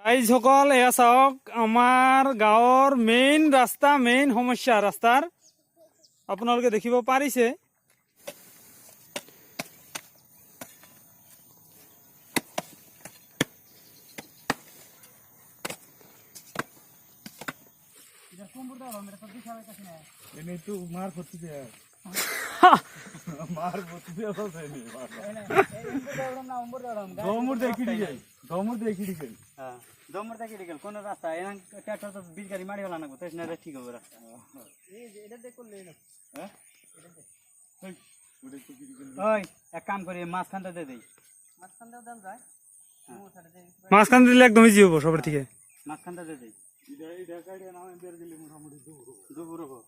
ৰাইজসকল, এয়া চাওক, আমাৰ গাঁৱৰ মেইন ৰাস্তা, মেইন সমস্যা ৰাস্তাৰ আপোনালোকে দেখিব পাৰিছে। এনেই তো মার করতে মার করতে দমুর দেখি দিকে, দমুর দেখি দিকে। দমর থেকে গেল কোন রাস্তা, এখান ট্রাক্টর তো 20 গাড়ি মারি ফেলা লাগবো, তাই ঠিক হবে রাস্তা। হ্যাঁ, ওই এক কাম করি, মাঝখানটা দিয়ে দেই। মাঝখান দিলে একদম ইজি হবো সবার থেকে। মাঝখানটা দিয়ে দেই। এটা এটা নামে বের গেলে মোটামুটি দুপুর দুপুর হবো।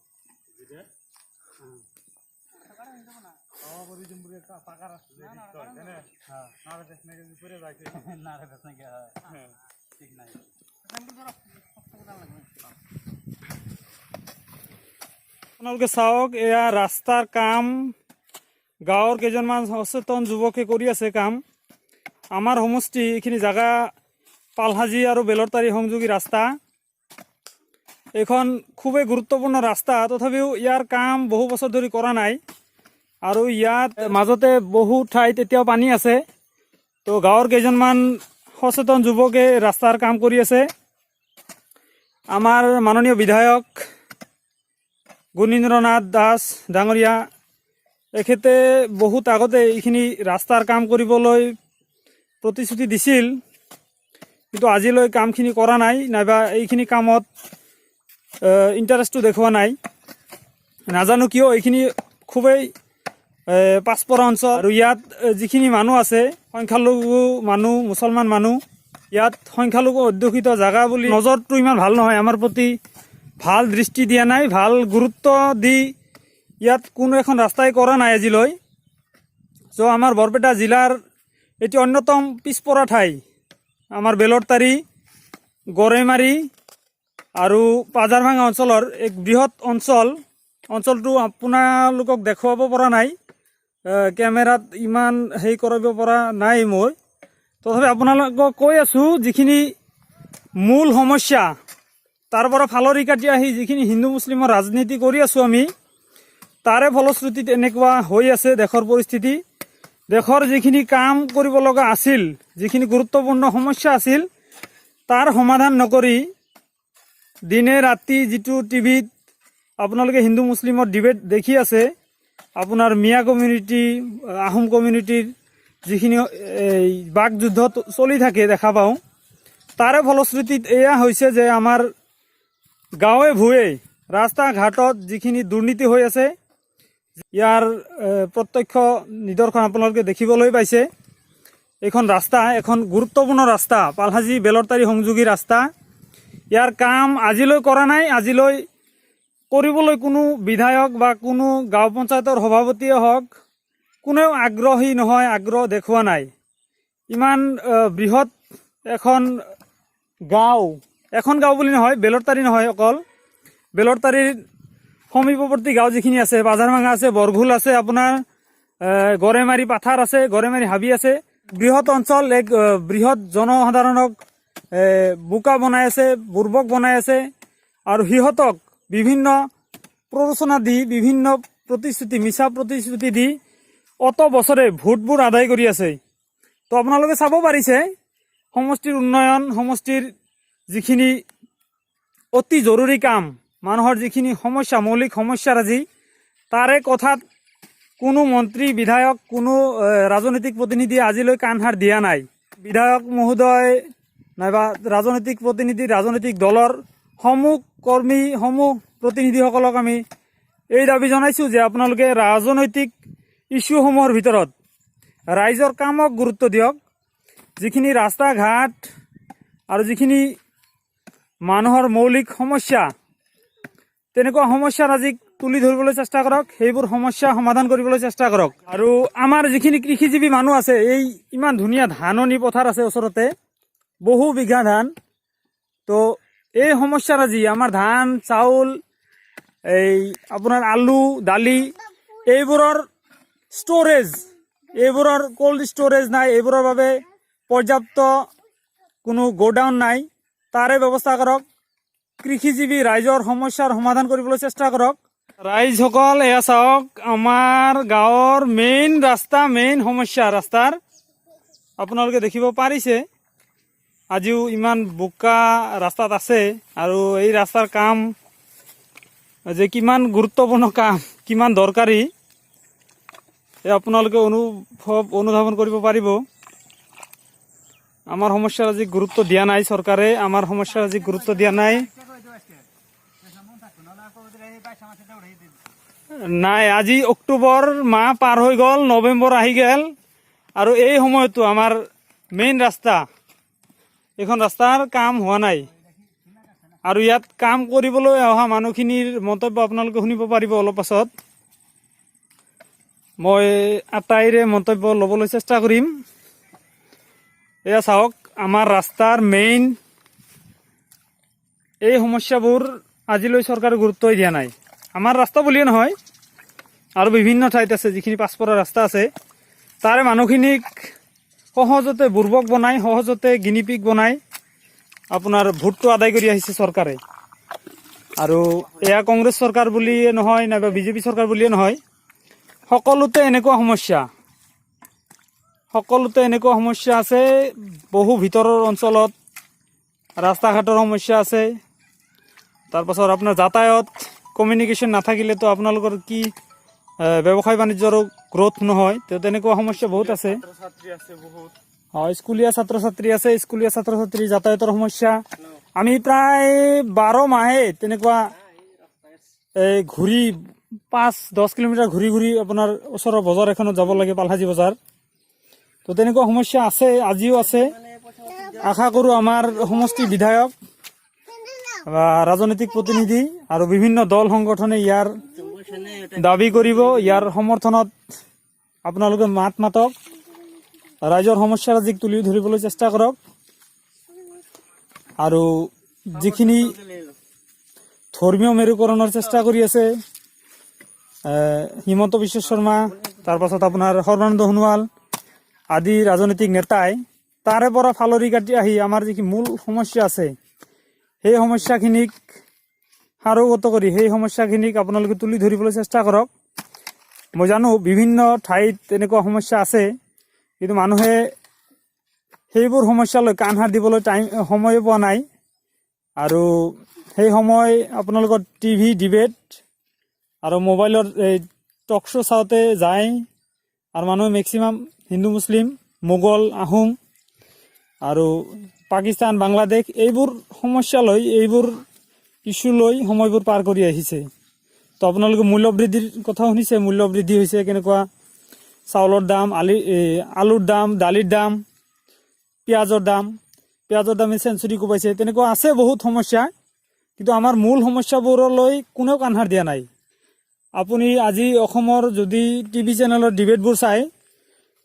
এটা পাকা রাস্তা। হ্যাঁ, না রে, হ্যাঁ, ঠিক নাই। আপোনালোকে চাওক, এয়া ৰাস্তাৰ কাম গাঁৱৰ কেইজনমান সচেতন যুৱকে কৰি আছে কাম। আমাৰ সমষ্টি এইখিনি জেগা পালহাজি আৰু বেলৰতাৰী সংযোগী ৰাস্তা। এইখন খুবেই গুৰুত্বপূৰ্ণ ৰাস্তা, তথাপিও ইয়াৰ কাম বহু বছৰ ধৰি কৰা নাই। আৰু ইয়াত মাজতে বহু ঠাইত এতিয়াও পানী আছে। তো গাঁৱৰ কেইজনমান সচেতন যুৱকে ৰাস্তাৰ কাম কৰি আছে। আমাৰ মাননীয় বিধায়ক গুণীন্দ্ৰনাথ দাস ডাঙৰীয়া, এখেতে বহুত আগতে এইখিনি ৰাস্তাৰ কাম কৰিবলৈ প্ৰতিশ্ৰুতি দিছিল, কিন্তু আজিলৈ কামখিনি কৰা নাই, নাইবা এইখিনি কামত ইণ্টাৰেষ্টটো দেখুওৱা নাই, নাজানো কিয়। এইখিনি খুবেই পাছপৰা অঞ্চল আৰু ইয়াত যিখিনি মানুহ আছে, সংখ্যালঘু মানুহ, মুছলমান মানুহ, ইয়াত সংখ্যালঘু অধ্যুষিত জেগা বুলি নজৰটো ইমান ভাল নহয়, আমাৰ প্ৰতি ভাল দৃষ্টি দিয়া নাই, ভাল গুৰুত্ব দি ইয়াত কোনো এখন ৰাস্তাই কৰা নাই আজিলৈ। চ' আমাৰ বৰপেটা জিলাৰ এটি অন্যতম পিছপৰা ঠাই আমাৰ বেলৰতাৰী, গৰৈমাৰী আৰু পাজাৰভাঙা অঞ্চলৰ এক বৃহৎ অঞ্চল। অঞ্চলটো আপোনালোকক দেখুৱাব পৰা নাই, কেমেৰাত ইমান হেৰি কৰিব পৰা নাই মই, তথাপি আপোনালোকক কৈ আছোঁ যিখিনি মূল সমস্যা, তাৰ পৰা ফালৰি কাটি আহি যিখিনি হিন্দু মুছলিমৰ ৰাজনীতি কৰি আছোঁ আমি, তাৰে ফলশ্ৰুতিত এনেকুৱা হৈ আছে দেশৰ পৰিস্থিতি। দেশৰ যিখিনি কাম কৰিব লগা আছিল, যিখিনি গুৰুত্বপূৰ্ণ সমস্যা আছিল, তাৰ সমাধান নকৰি দিনে ৰাতি যিটো টিভিত আপোনালোকে হিন্দু মুছলিমৰ ডিবেট দেখি আছে, আপোনাৰ মিয়া কমিউনিটি, আহোম কমিউনিটিৰ যিখিনি এই বাক যুদ্ধ চলি থাকে দেখা পাওঁ, তাৰে ফলশ্ৰুতিত এয়া হৈছে যে আমাৰ গাঁৱে ভূঞে ৰাস্তা ঘাটত যিখিনি দুৰ্নীতি হৈ আছে, ইয়াৰ প্ৰত্যক্ষ নিদৰ্শন আপোনালোকে দেখিবলৈ পাইছে। এইখন ৰাস্তা এখন গুৰুত্বপূৰ্ণ ৰাস্তা, পালহাজি বেলৰতাৰী সংযোগী ৰাস্তা। ইয়াৰ কাম আজিলৈ কৰা নাই, আজিলৈ কৰিবলৈ কোনো বিধায়ক বা কোনো গাঁও পঞ্চায়তৰ সভাপতিয়ে হওক, কোনেও আগ্ৰহী নহয়, আগ্ৰহ দেখুওৱা নাই। ইমান বৃহৎ এখন গাঁও, এখন গাঁও বুলি নহয়, বেলৰতাৰী নহয় অকল, বেলৰতাৰীৰ সমীপৱৰ্তী গাঁও যিখিনি আছে, বাজাৰভাঙা আছে, বৰঘোল আছে, আপোনাৰ গৰেমাৰী পাথাৰ আছে, গৰেমাৰী হাবি আছে, বৃহৎ অঞ্চল, এক বৃহৎ জনসাধাৰণক বোকা বনাই আছে, বুৰ্বক বনাই আছে আৰু সিহঁতক বিভিন্ন প্ৰৰোচনা দি, বিভিন্ন প্ৰতিশ্ৰুতি, মিছা প্ৰতিশ্ৰুতি দি অত বছৰে ভোটবোৰ আদায় কৰি আছে। তো আপোনালোকে চাব পাৰিছে সমষ্টিৰ উন্নয়ন, সমষ্টিৰ যিখিনি অতি জৰুৰী কাম, মানুহৰ যিখিনি সমস্যা, মৌলিক সমস্যাৰাজি, তাৰে কথাত কোনো মন্ত্ৰী, বিধায়ক, কোনো ৰাজনৈতিক প্ৰতিনিধিয়ে আজিলৈ কাণসাৰ দিয়া নাই। বিধায়ক মহোদয় নাইবা ৰাজনৈতিক প্ৰতিনিধি, ৰাজনৈতিক দলৰ সমূহ কৰ্মী, সমূহ প্ৰতিনিধিসকলক আমি এই দাবী জনাইছোঁ যে আপোনালোকে ৰাজনৈতিক ইছ্যুসমূহৰ ভিতৰত ৰাইজৰ কামক গুৰুত্ব দিয়ক। যিখিনি ৰাস্তা ঘাট আৰু যিখিনি মানুহৰ মৌলিক সমস্যা, তেনেকুৱা সমস্যাৰাজিক তুলি ধৰিবলৈ চেষ্টা কৰক, সেইবোৰ সমস্যা সমাধান কৰিবলৈ চেষ্টা কৰক। আৰু আমাৰ যিখিনি কৃষিজীৱী মানুহ আছে, এই ইমান ধুনীয়া ধাননি পথাৰ আছে ওচৰতে, বহু বিঘা ধান, তো এই সমস্যাৰাজি আমাৰ ধান, চাউল, এই আপোনাৰ আলু, দালি, এইবোৰৰ ষ্ট'ৰেজ, এইবোৰৰ ক'ল্ড ষ্ট'ৰেজ নাই, এইবোৰৰ বাবে পৰ্যাপ্ত কোনো গোডাউন নাই, তাৰে ব্যৱস্থা কৰক। কৃষিজীৱী ৰাইজৰ সমস্যাৰ সমাধান কৰিবলৈ চেষ্টা কৰক। ৰাইজসকল, এয়া চাওক, আমাৰ গাঁৱৰ মেইন ৰাস্তা, মেইন সমস্যা ৰাস্তাৰ আপোনালোকে দেখিব পাৰিছে। আজিও ইমান বোকা ৰাস্তাত আছে আৰু এই ৰাস্তাৰ কাম যে কিমান গুৰুত্বপূৰ্ণ কাম, কিমান দৰকাৰী, এই আপোনালোকে অনুধাৱন কৰিব পাৰিব। আমাৰ সমস্যাৰ আজি গুৰুত্ব দিয়া নাই চৰকাৰে, আমাৰ সমস্যাৰ আজি গুৰুত্ব দিয়া নাই। নাই, আজি অক্টোবৰ মাহ পাৰ হৈ গ'ল, নৱেম্বৰ আহি গ'ল আৰু এই সময়তো আমাৰ মেইন ৰাস্তা, এইখন ৰাস্তাৰ কাম হোৱা নাই। আৰু ইয়াত কাম কৰিবলৈ অহা মানুহখিনিৰ মন্তব্য আপোনালোকে শুনিব পাৰিব অলপ পাছত। মই আটাইৰে মন্তব্য ল'বলৈ চেষ্টা কৰিম। এয়া চাওক, আমাৰ ৰাস্তাৰ মেইন এই সমস্যাবোৰ আজিলৈ চৰকাৰে গুৰুত্বই দিয়া নাই। আমাৰ ৰাস্তা বুলিয়ে নহয়, আৰু বিভিন্ন ঠাইত আছে যিখিনি পাছপৰা ৰাস্তা আছে, তাৰে মানুহখিনিক সহজতে বুৰ্বক বনাই, সহজতে গিনিপিগ বনাই আপোনাৰ ভোটটো আদায় কৰি আহিছে চৰকাৰে। আৰু এয়া কংগ্ৰেছ চৰকাৰ বুলিয়ে নহয়, নাইবা বিজেপি চৰকাৰ বুলিয়ে নহয়, সকলোতে এনেকুৱা সমস্যা, সকলোতে এনেকুৱা সমস্যা আছে। বহু ভিতৰৰ অঞ্চলত ৰাস্তা ঘাটৰ সমস্যা আছে। তাৰপাছত আপোনাৰ যাতায়াত কমিউনিকেশ্যন নাথাকিলেতো আপোনালোকৰ কি ব্যৱসায় বাণিজ্যৰো গ্ৰ'থ নহয়। তো তেনেকুৱা সমস্যা বহুত আছে। ছাত্ৰী আছে বহুত। হয়, স্কুলীয়া ছাত্ৰ ছাত্ৰী আছে, স্কুলীয়া ছাত্ৰ ছাত্ৰী যাতায়াতৰ সমস্যা। আমি প্ৰায় 12 মাহে তেনেকুৱা এই ঘূৰি 5-10 কিলোমিটাৰ ঘূৰি ঘূৰি আপোনাৰ ওচৰৰ বজাৰ এখনত যাব লাগে, পালহাজি বজাৰ। তো তেনেকুৱা সমস্যা আছে, আজিও আছে। আশা কৰোঁ আমাৰ সমষ্টি বিধায়ক বা ৰাজনৈতিক প্ৰতিনিধি আৰু বিভিন্ন দল সংগঠনে ইয়াৰ দাবী কৰিব, ইয়াৰ সমৰ্থনত আপোনালোকে মাত মাতক, ৰাইজৰ সমস্যাৰাজিক তুলি ধৰিবলৈ চেষ্টা কৰক। আৰু যিখিনি ধৰ্মীয় মেৰুকৰণৰ চেষ্টা কৰি আছে হিমন্ত বিশ্ব শৰ্মা, তাৰপাছত আপোনাৰ সৰ্বানন্দ সোণোৱাল আদি ৰাজনৈতিক নেতাই, তাৰে পৰা ফালৰি কাটি আহি আমাৰ যিখিনি মূল সমস্যা আছে, সেই সমস্যাখিনিক সাৰোগত কৰি সেই সমস্যাখিনিক আপোনালোকে তুলি ধৰিবলৈ চেষ্টা কৰক। মই জানো বিভিন্ন ঠাইত তেনেকুৱা সমস্যা আছে, কিন্তু মানুহে সেইবোৰ সমস্যালৈ কাণ সাৰ দিবলৈ সময়ে পোৱা নাই। আৰু সেই সময় আপোনালোকৰ টিভি ডিবেট আৰু মোবাইলৰ এই টক শ্ব' চাওঁতে যায়। আৰু মানুহে মেক্সিমাম হিন্দু মুছলিম, মোগল আহোম আৰু পাকিস্তান বাংলাদেশ এইবোৰ সমস্যা লৈ, এইবোৰ ইছ্যু লৈ সময়বোৰ পাৰ কৰি আহিছে। তো আপোনালোকে মূল্যবৃদ্ধিৰ কথা শুনিছে, মূল্যবৃদ্ধি হৈছে কেনেকুৱা, চাউলৰ দাম, আলুৰ দাম, দালিৰ দাম, পিঁয়াজৰ দাম, পিঁয়াজৰ দামে চেঞ্চুৰী কোবাইছে। তেনেকুৱা আছে বহুত সমস্যা, কিন্তু আমাৰ মূল সমস্যাবোৰলৈ কোনেও কাণসাৰ দিয়া নাই। আপুনি আজি অসমৰ যদি টিভি চেনেলৰ ডিবেটবোৰ চাই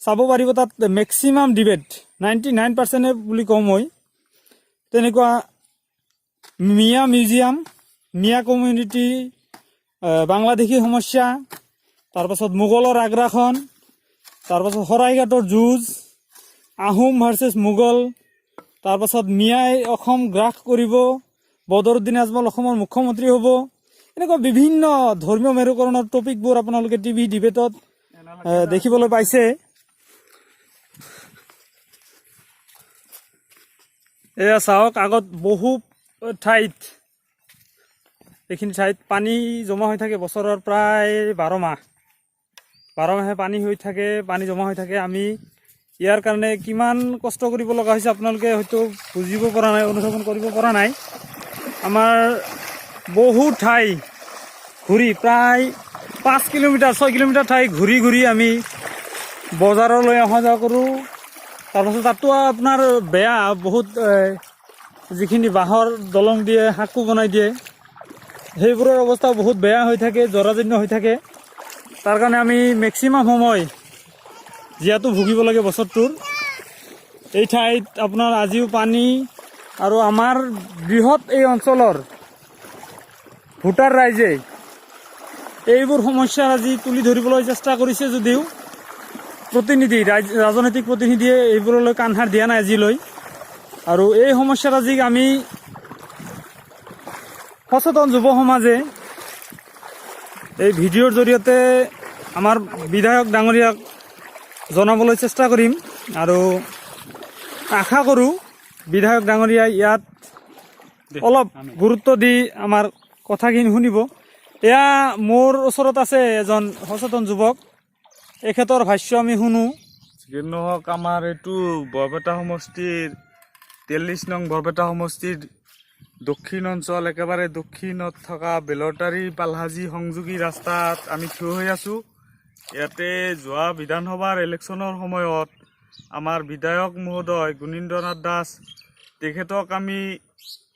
চাব পাৰিব, তাত মেক্সিমাম ডিবেট 99%-এ বুলি কওঁ মই, তেনেকুৱা মিয়া মিউজিয়াম, মিয়া কমিউনিটি, বাংলাদেশী সমস্যা, তাৰপাছত মোগলৰ আগ্ৰাসন, তাৰপাছত শৰাইঘাটৰ যুঁজ, আহোম ভাৰ্চেছ মোগল, তাৰপাছত মিয়াই অসম গ্ৰাস কৰিব, বদৰুদ্দিন আজমল অসমৰ মুখ্যমন্ত্ৰী হ'ব, এনেকুৱা বিভিন্ন ধৰ্মীয় মেৰুকৰণৰ টপিকবোৰ আপোনালোকে টিভি ডিবেটত দেখিবলৈ পাইছে। এয়া চাওক, আগত বহু ঠাইত, এইখিনি ঠাইত পানী জমা হৈ থাকে বছৰৰ প্ৰায় 12 মাহ, 12 মাহে পানী হৈ থাকে, পানী জমা হৈ থাকে। আমি ইয়াৰ কাৰণে কিমান কষ্ট কৰিব লগা হৈছে আপোনালোকে হয়তো বুজিব পৰা নাই, অনুধাৱন কৰিব পৰা নাই। আমাৰ বহু ঠাই ঘূৰি প্ৰায় 5 কিলোমিটাৰ 6 কিলোমিটাৰ ঠাই ঘূৰি ঘূৰি আমি বজাৰলৈ অহা যোৱা কৰোঁ। তাৰপাছত তাতো আপোনাৰ বেয়া বহুত, যিখিনি বাঁহৰ দলং দিয়ে, সাঁকো বনাই দিয়ে, সেইবোৰৰ অৱস্থা বহুত বেয়া হৈ থাকে, জৰাজীৰ্ণ হৈ থাকে। তাৰ কাৰণে আমি মেক্সিমাম সময় জীয়াতু ভুগিব লাগে বছৰটোৰ। এই ঠাইত আপোনাৰ আজিও পানী আৰু আমাৰ বৃহৎ এই অঞ্চলৰ ভোটাৰ ৰাইজে এইবোৰ সমস্যা আজি তুলি ধৰিবলৈ চেষ্টা কৰিছে যদিও প্ৰতিনিধি, ৰাজনৈতিক প্ৰতিনিধিয়ে এইবোৰলৈ কাণসাৰ দিয়া নাই আজিলৈ। আৰু এই সমস্যাৰাজিক আমি সচেতন যুৱ সমাজে এই ভিডিঅ'ৰ জৰিয়তে আমাৰ বিধায়ক ডাঙৰীয়াক জনাবলৈ চেষ্টা কৰিম আৰু আশা কৰোঁ বিধায়ক ডাঙৰীয়াই ইয়াত অলপ গুৰুত্ব দি আমাৰ কথাখিনি শুনিব। এয়া মোৰ ওচৰত আছে এজন সচেতন যুৱক, এখেতৰ ভাষ্য আমি শুনো। যি নহওক, আমাৰ এইটো বৰপেটা সমষ্টিৰ 43 নং বৰপেটা সমষ্টিৰ দক্ষিণ অঞ্চল, একেবাৰে দক্ষিণত থকা বেলৰটাৰী পালহাজী সংযোগী ৰাস্তাত আমি থিয় হৈ আছোঁ। ইয়াতে যোৱা বিধানসভাৰ ইলেকশ্যনৰ সময়ত আমাৰ বিধায়ক মহোদয় গুণীন্দ্ৰনাথ দাস, তেখেতক আমি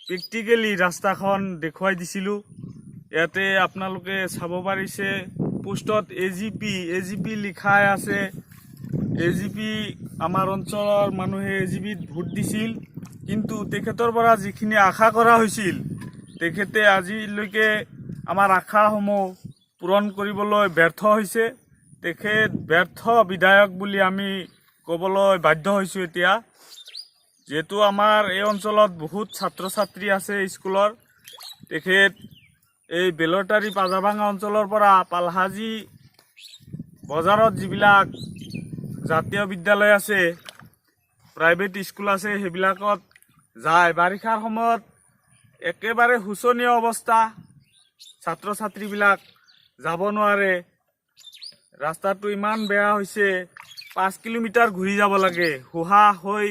প্ৰেক্টিকেলি ৰাস্তাখন দেখুৱাই দিছিলোঁ। ইয়াতে আপোনালোকে চাব পাৰিছে, পোষ্টত এ জি পি, এ জি পি লিখাই আছে। এ জি পি, আমাৰ অঞ্চলৰ মানুহে এ জি পিত ভোট দিছিল, কিন্তু তেখেতৰ পৰা যিখিনি আশা কৰা হৈছিল, তেখেতে আজিলৈকে আমাৰ আশাসমূহ পূৰণ কৰিবলৈ ব্যৰ্থ হৈছে। তেখেত ব্যৰ্থ বিধায়ক বুলি আমি ক'বলৈ বাধ্য হৈছোঁ। এতিয়া যিহেতু আমাৰ এই অঞ্চলত বহুত ছাত্ৰ ছাত্ৰী আছে স্কুলৰ, তেখেত এই বেলৰটাৰী পাজাভাঙা অঞ্চলৰ পৰা পালহাজী বজাৰত যিবিলাক জাতীয় বিদ্যালয় আছে, প্ৰাইভেট স্কুল আছে, সেইবিলাকত যায়। বাৰিষাৰ সময়ত একেবাৰে শোচনীয় অৱস্থা, ছাত্ৰ ছাত্ৰীবিলাক যাব নোৱাৰে। ৰাস্তাটো ইমান বেয়া হৈছে, 5 কিলোমিটাৰ ঘূৰি যাব লাগে, সোহা হৈ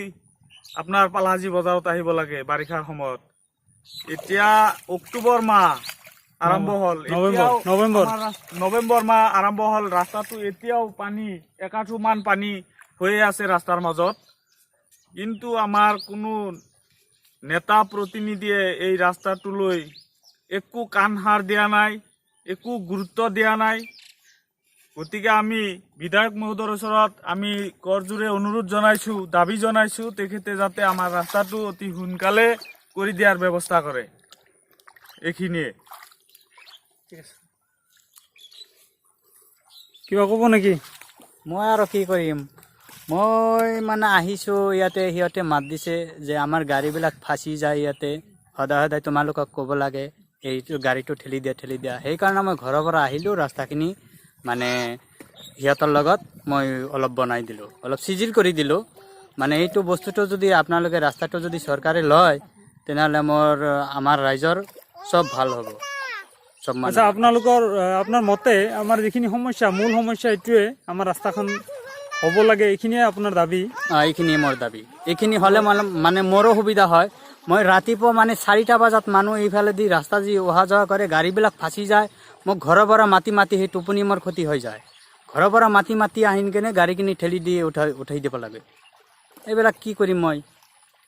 আপোনাৰ পালহাজী বজাৰত আহিব লাগে বাৰিষাৰ সময়ত। এতিয়া অক্টোবৰ মাহ আৰম্ভ হ'ল। নৱেম্বৰ, এতিয়াও নৱেম্বৰ। আমাৰ নৱেম্বৰ মাহ আৰম্ভ হ'ল, ৰাস্তাটো এতিয়াও পানী, একাঠুমান পানী হৈয়ে আছে ৰাস্তাৰ মাজত। কিন্তু আমাৰ কোনো নেতা প্ৰতিনিধিয়ে এই ৰাস্তাটোলৈ একো কাণসাৰ দিয়া নাই, একো গুৰুত্ব দিয়া নাই। গতিকে আমি বিধায়ক মহোদয়ৰ ওচৰত আমি কৰজোৰে অনুৰোধ জনাইছোঁ, দাবী জনাইছোঁ, তেখেতে যাতে আমাৰ ৰাস্তাটো অতি সোনকালে কৰি দিয়াৰ ব্যৱস্থা কৰে। এইখিনিয়ে। ঠিক আছে, কিবা ক'ব নেকি? মই আৰু কি কৰিম? মই মানে আহিছোঁ ইয়াতে, সিহঁতে মাত দিছে যে আমাৰ গাড়ীবিলাক ফাঁচি যায় ইয়াতে, সদায় সদায় তোমালোকক ক'ব লাগে, এইটো গাড়ীটো ঠেলি দিয়া, ঠেলি দিয়া। সেইকাৰণে মই ঘৰৰ পৰা আহিলোঁ, ৰাস্তাখিনি মানে সিহঁতৰ লগত মই অলপ বনাই দিলোঁ, অলপ চিজিল কৰি দিলোঁ। মানে এইটো বস্তুটো যদি আপোনালোকে ৰাস্তাটো যদি চৰকাৰে লয়, তেনেহ'লে আমাৰ ৰাইজৰ চব ভাল হ'ব, চব আচ্ছা। মানুহ। আপোনাৰ মতে আমাৰ যিখিনি সমস্যা, মূল সমস্যা এইটোৱে, আমাৰ ৰাস্তাখন হ'ব লাগে, এইখিনিয়ে আপোনাৰ দাবী? এইখিনিয়ে মোৰ দাবী। এইখিনি হ'লে মানে মোৰো সুবিধা হয়। মই ৰাতিপুৱা মানে 4টা বজাত মানুহ এইফালেদি ৰাস্তা যি অহা যোৱা কৰে, গাড়ীবিলাক ফাঁচি যায়। মোক ঘৰৰ পৰা মাতি মাতি সেই টোপনি মোৰ ক্ষতি হৈ যায়। ঘৰৰ পৰা মাতি মাতি আহি কেনে গাড়ীখিনি ঠেলি দি উঠাই উঠাই দিব লাগে। এইবিলাক কি কৰিম মই?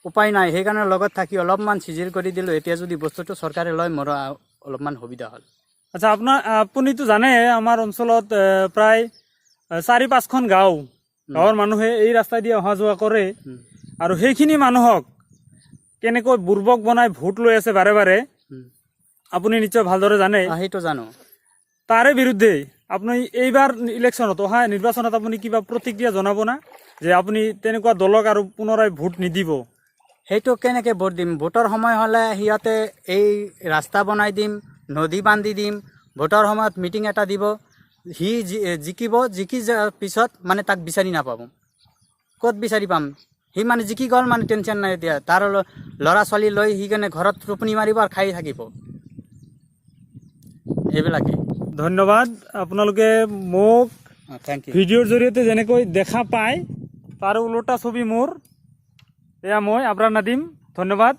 উপায় নাই। সেইকাৰণে লগত থাকি অলপমান চিজিল কৰি দিলোঁ। এতিয়া যদি বস্তুটো চৰকাৰে লয়, মোৰো অলপমান সুবিধা হ'ল। আচ্ছা, আপুনিতো জানে, আমাৰ অঞ্চলত প্ৰায় চাৰি পাঁচখন গাঁৱৰ মানুহে এই ৰাস্তাই দি অহা যোৱা কৰে। আৰু সেইখিনি মানুহক কেনেকৈ বুৰ্বক বনাই ভোট লৈ আছে বাৰে বাৰে, আপুনি নিশ্চয় ভালদৰে জানে। সেইটো জানো। তাৰে বিৰুদ্ধে আপুনি এইবাৰ ইলেকশ্যনত, অহা নিৰ্বাচনত আপুনি কিবা প্ৰতিক্ৰিয়া জনাব না, যে আপুনি তেনেকুৱা দলক আৰু পুনৰাই ভোট নিদিব? সেইটো কেনেকৈ ভোট দিম? ভোটৰ সময় হ'লে সিহঁতে এই ৰাস্তা বনাই দিম, নদী বান্ধি দিম, ভোটৰ সময়ত মিটিং এটা দিব। সি জিকিব, জিকি যোৱাৰ পিছত মানে তাক বিচাৰি নাপাব। ক'ত বিচাৰি পাম? সি মানে জিকি গ'ল মানে টেনশ্যন নাই। এতিয়া তাৰ ল'ৰা ছোৱালী লৈ সি কেনে ঘৰত টোপনি মাৰিব আৰু খাই থাকিব, এইবিলাকেই। ধন্যবাদ। আপোনালোকে মোক thank U. ভিডিঅ'ৰ জৰিয়তে যেনেকৈ দেখা পায়, তাৰ ওলোটা ছবি মোৰ। এয়া মই আব্ৰাৰ নাদিম। ধন্যবাদ।